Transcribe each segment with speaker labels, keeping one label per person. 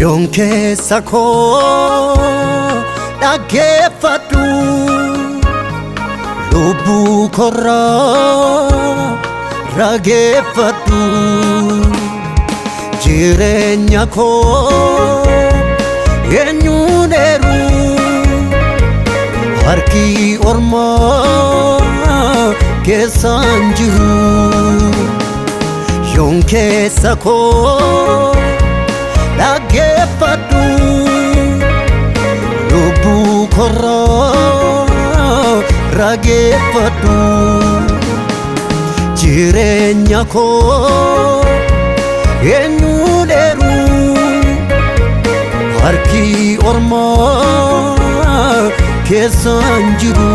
Speaker 1: Yoon keessa koo dhaggeeffadhu lubbuu korraa rageeffadhu jireenya koo eenyuun eeru harki ormaa keessaan jiru. Yoon keessa koo dhaggeeffadhu lubbuu korraa rageeffadhu jireenya koo eenyuun eeru harki ormaa keessaan jiru.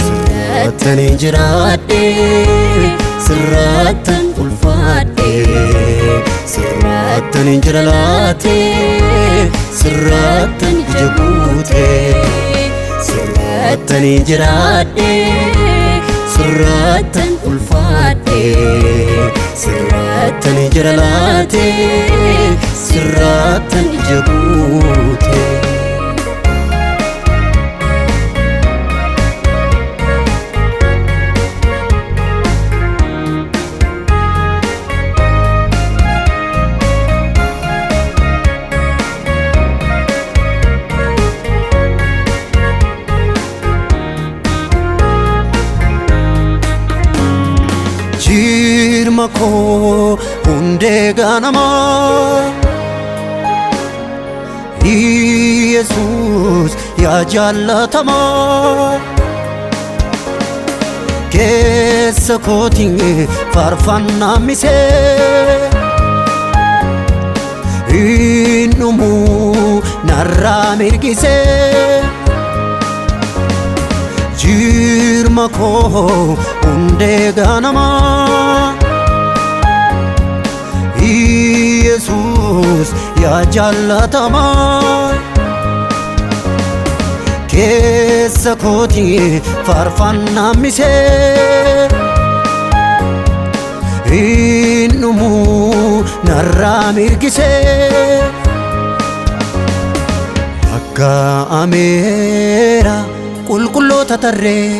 Speaker 1: Sirraattan jiraadhe sirraattan ulfaadhe sirraattan jira laate sirraattan ija guute sirraattan jiraadhe sirraattan ulfaadhe sirraattan jira laate sirraattan ija guute. Jirma koo hundee ganamaa Yesuus yaa jaallatamaa keessa kootiin faarfannaa misee hin dhumuu narraa mirgisee. Jirma koo hundee ganamaa Yesuus yaa jaallatamaa keessa kootiin faarfannaa misee hin dhumuu narraa mirgisee. Lakkaa'ameera qulqulloota tarree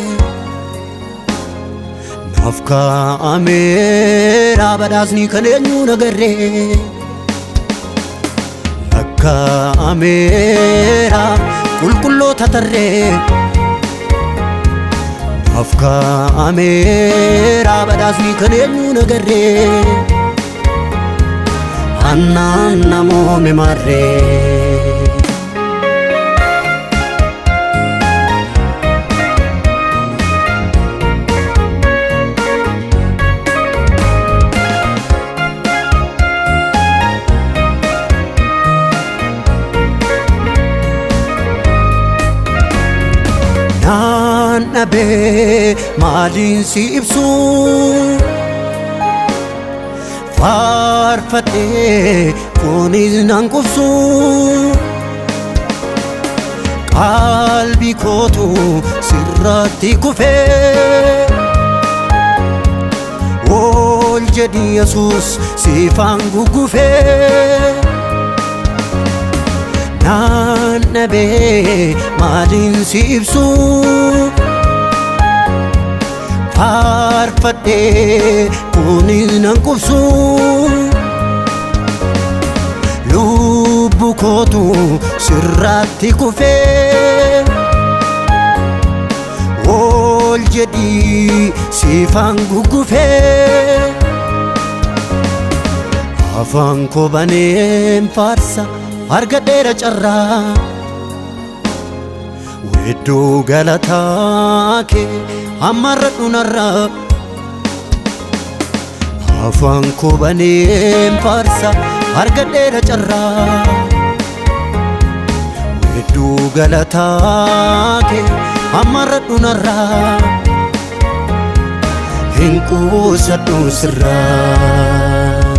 Speaker 1: naaf kaa'ameera badhaasni kan eenyuun agarree. Lakkaa'ameera qulqulloota tarree naaf kaa'ameera badhaasni kan eenyuun agarree. Annaan namoome marree. Naan dhabee maaliin si ibsu faarfadhee kunis nan qubsu qalbii kootu sirratti kufee ol jedhi Yesuus siifaan guggufee. Naan dhabee maaliin si ibsu faarfadhee kunis nan qubsu lubbuu kootu sirratti kufee ol jedhi siifaan guggufee. Afaan koo baneen faarsa argadheera carraa weedduu galataa kee ammarra dhunarraa. Afaan koo baneen faarsa argadheera carraa weedduu galataa kee ammarra dhunarraa. Hin quusadhu sirraa.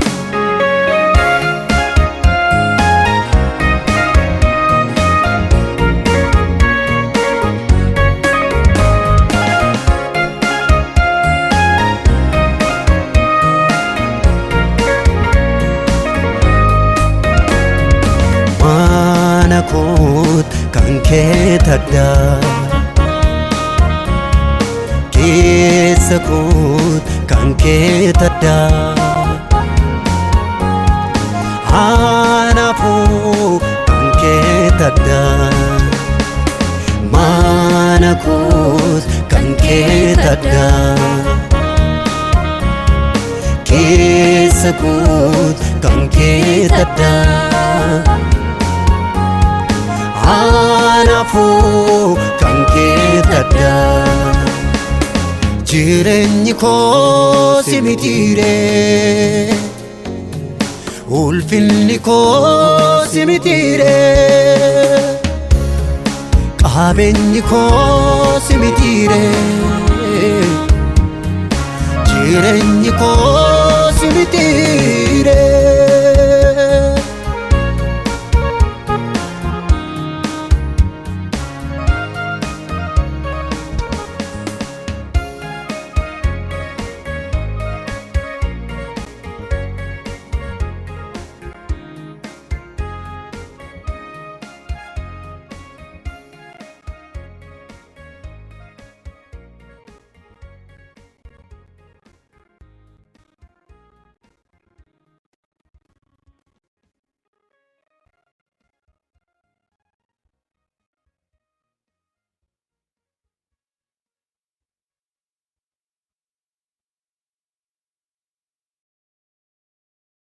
Speaker 1: Koot kan kee taddaa, keessa koot kan kee taddaa. Anaafuu kan kee taddaa, mana koot kan kee taddaa, keessa koot kan kee taddaa. Anaafuu kan kee taddaa. Jireenyi koo si mitiiree, ulfinni koo si mitiiree, qabeenyi koo si mitiiree, jireenyi koo si mitiiree.